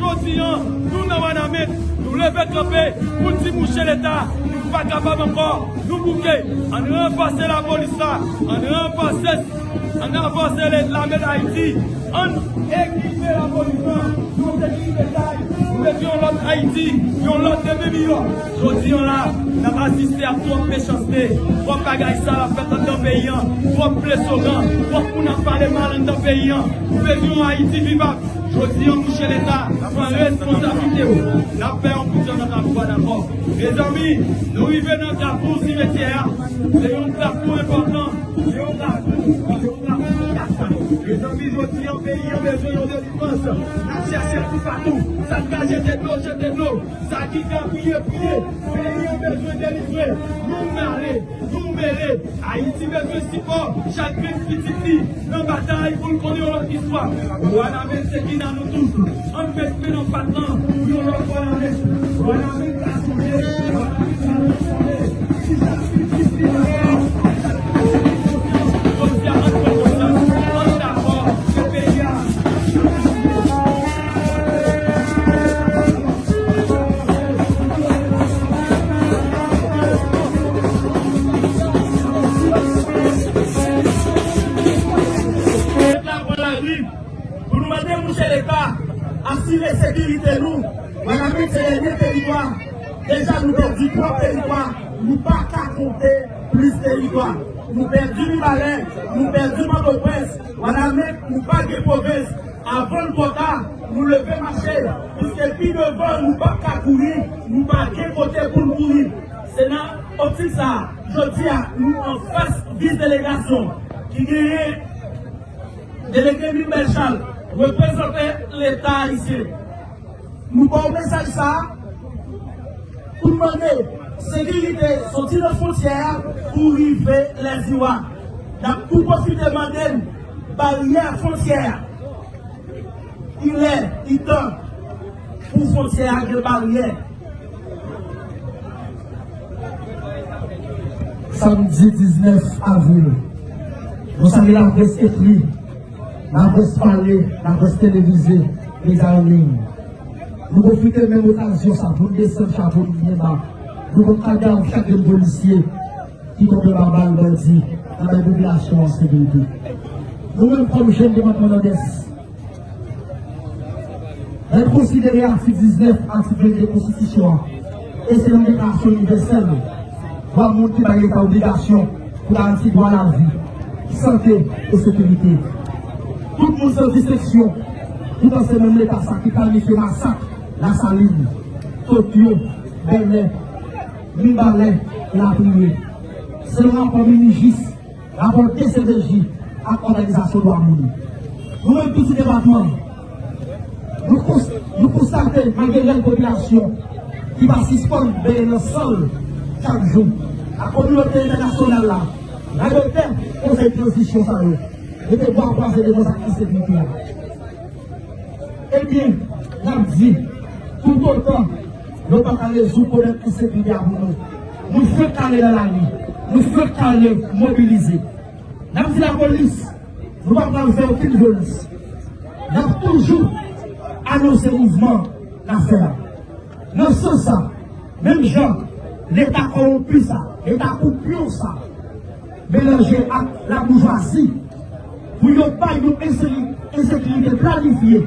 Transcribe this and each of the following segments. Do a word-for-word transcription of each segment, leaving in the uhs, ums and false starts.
Jodi a, nou nan Wanament, nou leve kanpe pou n di mouche Leta, nou pa kapab ankò, nou bouke. Ann ranfòse lapolis la, ann ranfòse, ann ranfòse le-, lame Dayiti, ann ekipe lapolis la, nou te di detay, nou te di yon lòt Ayiti, yon lòt demen miyò. Jodi a la, n ap asiste ak twòp mechanste, twòp bagay sal ap fèt anndan peyi a, twòp ble sògan, twòp moun ap pale mal anndan peyi a. Nou bezwen yon Ayiti vivab. Jodi a, mouche Leta, pran responsablite w. N ap fè yon kout jan nan Kafou Badakò. Mezanmi, nou rive nan Kafou Simetyè a. Se yon kafou enpòtan. Se yon kafou, se yon kafou ki ap fèt. Mezanmi, jodi a, peyi a bezwen yon delivrans. N ap chèche toupatou. Sa k ka jete dlo, jete dlo. Sa ki ka priye, priye. Peyi a bezwen delivre. Nou male, nou mele. Ayiti bezwen sipò. Chak grenn pitit li nan batay pou l konn yon lòt istwa. Wanament se ki nan nou tout. Ann met men nan pat lan pou yon lòt Wanament. Wanament ka sonje, Wanament ka sonje. Chak pitit li nan kò. Jodi a, ann pran konsyans, ann dakò ke peyi a. Leta pran lari pou nou mande mouche Leta asire sekirite nou. Wanament se dènye teritwa. Deja nou pèdi twòp teritwa. Nou pa ka konte plis teritwa. Nou pèdi Mibalè, nou pèdi Pòtoprens. Wanament, nou pa gen pwovens. Avan l twò ta, nou leve mache, piske pi devan nou p ap ka kouri, nou pa gen kote pou n kouri. Se nan optik sa a, jodi a, nou anfas vis delegasyon ki genyen delege Milbert Charles, reprezante Leta ayisyen. Nou ba w mesaj sa a pou n mande sekirite soti nan fwontyè a pou rive Lèziwa. N ap tou pwofite mande n baryè fwontyè a. Il est, il est temps pou fwontyè a gen baryè. Samdi diznèf avril, nou salye laprès ekri, laprès pale, laprès televize, medya an liy. Nou pwofite menm okazyon sa pou n desann chapo nou byen ba. Nou konn kadav chak jèn polisye ki tonbe anba bal bandi nan bay popilasyon an sekirite. Nou menm kòm jèn depatman Nòdès, lè n konsidere atik diznèf, atik vennde konstitisyon an, e se yon deklarasyon inivèsèl dwa moun ki bay Leta obligasyon pou garanti dwa lavi, sante e sekirite. Tout moun san distenksyon, poutan se menm Leta sa ki planifye masak Lasalin, Tokyo, Bèlè, Mibalè, Lapriyè. Selon rapò Minijis, rapò D C D J ak òganizasyon dwa moun. Nou menm piti depatman, nou kons-, nou konstate malgre rèl popilasyon ki pa sispann benyen nan san l chak jou, ak kominote entènasyonal la, radotè konsèy tranzisyon sa yo, mete bwa kwaze devan zak ensekirite a. Ebyen, n ap di, toutotan yo pa ka rezoud pwoblèm ensekirite a pou nou, nou fenk ale nan lari, nou fenk ale mobilize. N ap di lapolis, nou pa pral fè okenn vyolans. N ap toujou anonse mouvman n ap fè a. Nan sans sa, menm jan Leta kòwonpi sa, Leta koupyon sa, melanje ak laboujwazi, pou yo bay yon ensekirite planifye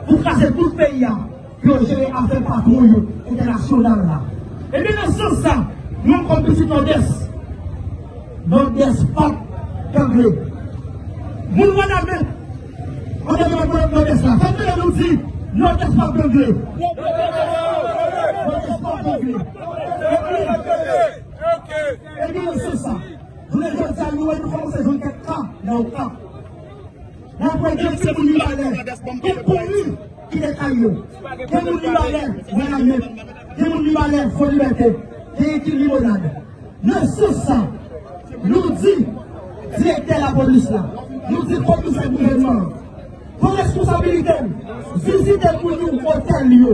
pou kraze tout peyi a, pou yo jere afè patwon yo entènasyonal la. Ebyen, nan sans sa, nou kòm pitit Nòdès, Nòdès p ap trangle. Moun Wanament, an depatman Nòdès la, fò m tande nou di, Nòdès p ap trangle. Nòdès p ap trangle. Ebyen, nan sans sa, jounen jodi a, nou wè nou kòmanse jwenn kèk ka nan Okap. N ap wè gen timoun Mibalè, tout kouri kite kay yo. Gen moun Mibalè, Wanament. Gen moun Mibalè, Fò Libète, gen ekip Limonad. Nan sans sa, nou di direktè lapolis la, nou di komisè gouvènman an, pran responsabilite w, vizite moun yo otèl yo,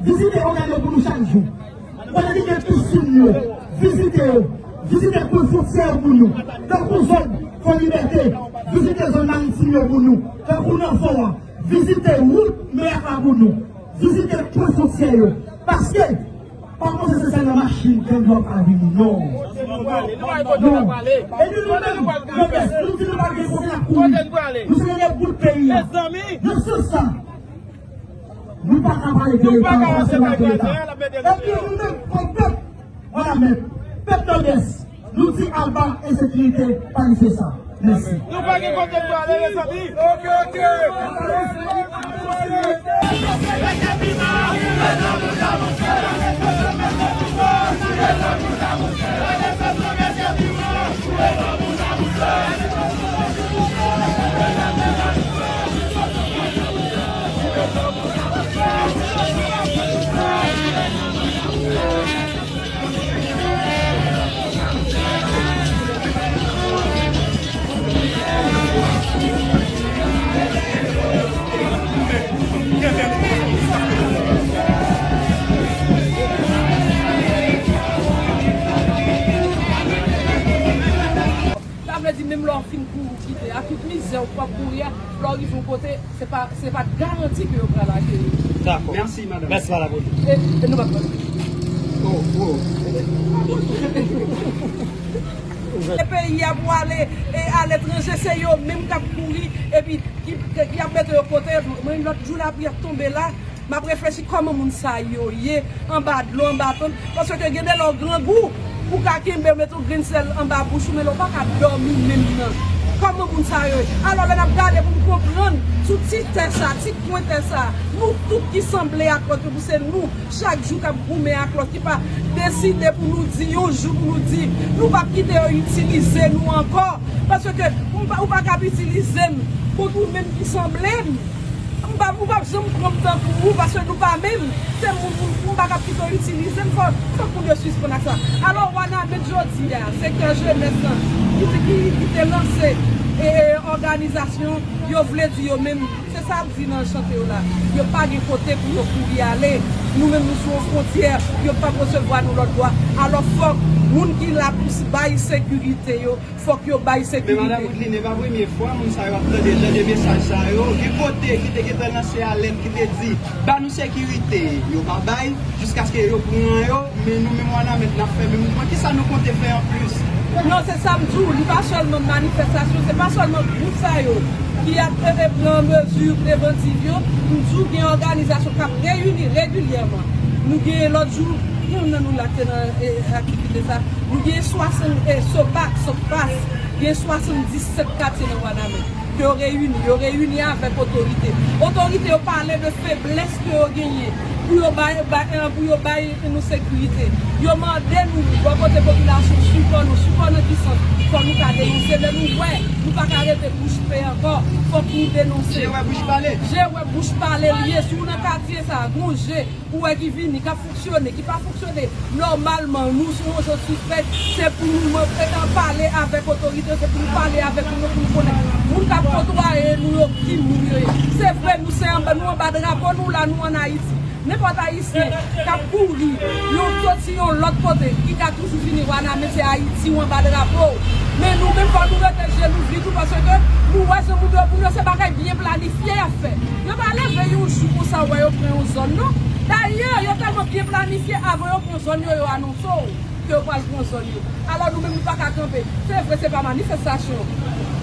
vizite otèl yo pou nou chak jou. Kote ki gen pisin yo, vizite yo, vizite pwen fwontyè yo pou nou. Tankou zòn Fò Libète, vizite zòn maritim yo pou nou. Tankou nan fò a, vizite wout Meyaka pou nou. Vizite pwen fwontyè yo. Paske, pa panse se sèl nan machin gang yo ap vini, non. Non. Epi nou menm, Nòdès, nou di nou pa gen kote n ap kouri. Nou se yon bout peyi a. Nan sans sa, nou pa ka pale de Leta, nou pa ka pale de Leta. Epi nou menm, kòm pèp, Wanament, pèp Nòdès, nou di aba ensekirite, pa rive sa. Mèsi. Nou pa gen kote pou ale, mezanmi. Ok, ok. Sa vle di, menm lè w fin kouri kite, ak tout mizè w pral kouri a, lè w rive yon kote, se pa, se pa garanti ke yo pral akeyi w. Dakò. Mèsi, madanm. Mèsi, madanm. E, e nou p ap pale. Oh, oh. E peyi a pou ale, e aletranje, se yo menm k ap kouri, epi ki, ki ap mete yo kote. Mwen, lòt jou, lapli ap tonbe la, m ap reflechi kòman moun sa yo ye anba dlo, anba tant, paske gen de lè w grangou, ou ka kenbe, w mete yon grenn sèl anba bouch ou, men lè w pa ka dòmi menm nan. Kòman moun sa yo ye? Alò, lè n ap gade pou n konprann, sou ti tè sa, ti kwen tè sa, nou tout ki sanble ak lòt yo, pou se nou, chak jou k ap goumen ak lòt, ki pa deside pou nou di, yon jou pou nou di, nou p ap kite yo itilize nou ankò, paske ou pa, ou pa kab itilize m kont ou menm ki sanble m. M pa, ou p ap janm pran m tankou ou, paske nou pa menm. Se moun, moun, m pa kab kite w itilize m, fò, fòk moun yo sispann ak sa. Alò, Wanament jodi a, sektè jenès lan, ki te, ki, ki te lanse, e, e, òganizasyon, yo vle di yo menm, se sa ap di nan chante yo la. Yo pa gen kote pou yo kouri ale. Nou menm, nou sou yon fwontyè, yo p ap resevwa nou lòt bò. Alò, fòk moun ki la pou s-, bay sekirite yo, fòk yo bay sekirite. Men Madanm Wideline, e pa premye fwa moun sa yo ap tande jan de mesaj sa yo. Gen kote ki te gentan lanse alèt ki te di, "Ba nou sekirite," yo pa bay, jiskaske yo pran yo, men nou menm Wanament n ap fèmen mouvman. Kisa nou konte fè anplis? Non, se sa m di w, li pa sèlman manifestasyon, se pa sèlman gwoup sa yo ki ap, e, e, pran mezi prevantiv yo. M di w gen òganizasyon k ap reyini regilyèman. Nou gen lòt jou, gen youn nan nou la ki te nan, e, aktivite sa. Nou gen swasann, e, SOPAC, SOPAS, gen swasanndisèt katye nan Wanament. Ke yo reyini, yo reyini avèk otorite. Otorite yo pale de feblès ke yo genyen pou yo bay, bay, e, pou yo bay nou sekirite. Yo mande nou, bò kote popilasyon, sipò nou. Sipò nan ki sans? Fò nou ka denonse. Lè nou wè nou pa ka rete bouch be ankò, fòk nou denonse. Je wè bouch pale. Je wè bouch pale l ye. Si w nan katye sa, gon je ou wè ki vini, k ap fonksyone, ki pa fonksyone nòmalman, nou sou yon zòn sispèk, se pou nou, e, pale avèk otorite, se pou nou pale avèk moun yo, pou nou konnen moun k ap kotwaye nou yo, ki moun yo ye. Se vre, nou se anba, nou anba drapo nou la, nou ann Ayiti. Nenpòt Ayisyen k ap kouri, yon soti yon lòt kote, ki ka toujou vini Wanament, se Ayiti ou anba drapo w. Men nou menm, fò nou rete je nou vit tou, paske nou wè se moun yo, moun yo se bagay byen planifye y ap fè. Yo pa leve yon jou konsa, w wè yo pran yon zòn, non. Dayè, yo tèlman byen planifye, avan yo pran zòn yo, yo anonse w ke yo pral pran zòn yo. Alò, nou menm, nou pa ka kanpe. Se vre, se pa manifestasyon.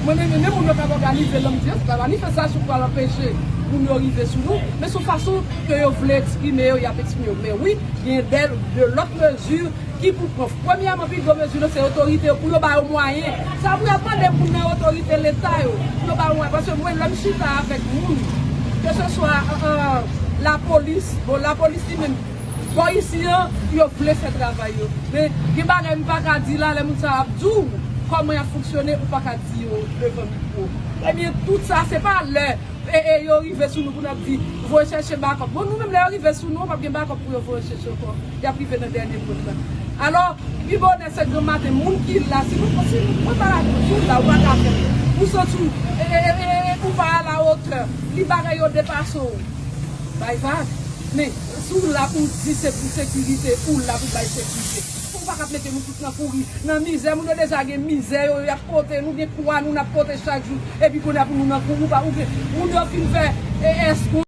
Mwen menm, men moun yo k ap òganize l, m di yo, se pa manifestasyon k pral anpeche moun yo rive sou nou, men se yon fason ke yo vle eksprime yo, y ap eksprime yo. Men wi, gen de, de lòt mezi ki pou pran. Premyèman, pi gwo mezi yo, se otorite yo, pou yo ba yo mwayen. Sa pou y ap mande moun nan otorite Leta yo, pou yo ba yo mwayen. Paske mwen, lè m chita avèk moun, keseswa, e, e, lapolis, bon, lapolis li menm, bò isi an, yo vle fè travay yo. Men, gen bagay m pa ka di la, lè moun sa ap di w kòman y ap fonksyone, ou pa ka di yo devan mikwo. Ebyen, tout sa, se pa lè E, e yo rive sou nou pou n ap di, voye chèche bakòp. Bon, nou menm, lè yo rive sou nou, p ap gen bakòp pou yo voye chèche ankò. Y ap rive nan dènye bout la. Alò, pi bonè se granmaten, moun ki la, si nou, si nou, mwen pa la, si w la, ou pa ka fè. Ou santi w, e, e, e, e, ou pa a la otè. Li bagay yo depase w. Bay vag. Men, si w la pou w di se pou sekirite, ou la pou bay sekirite. Ou pa ka mete nou tout nan kouri. Nan mizè, moun yo deja gen mizè yo, y ap pote, nou gen kwa nou, n ap pote chak jou. Epi kounye a pou nou nan kouri, ou pa, ou gen, moun yo fin fè, e, èskon.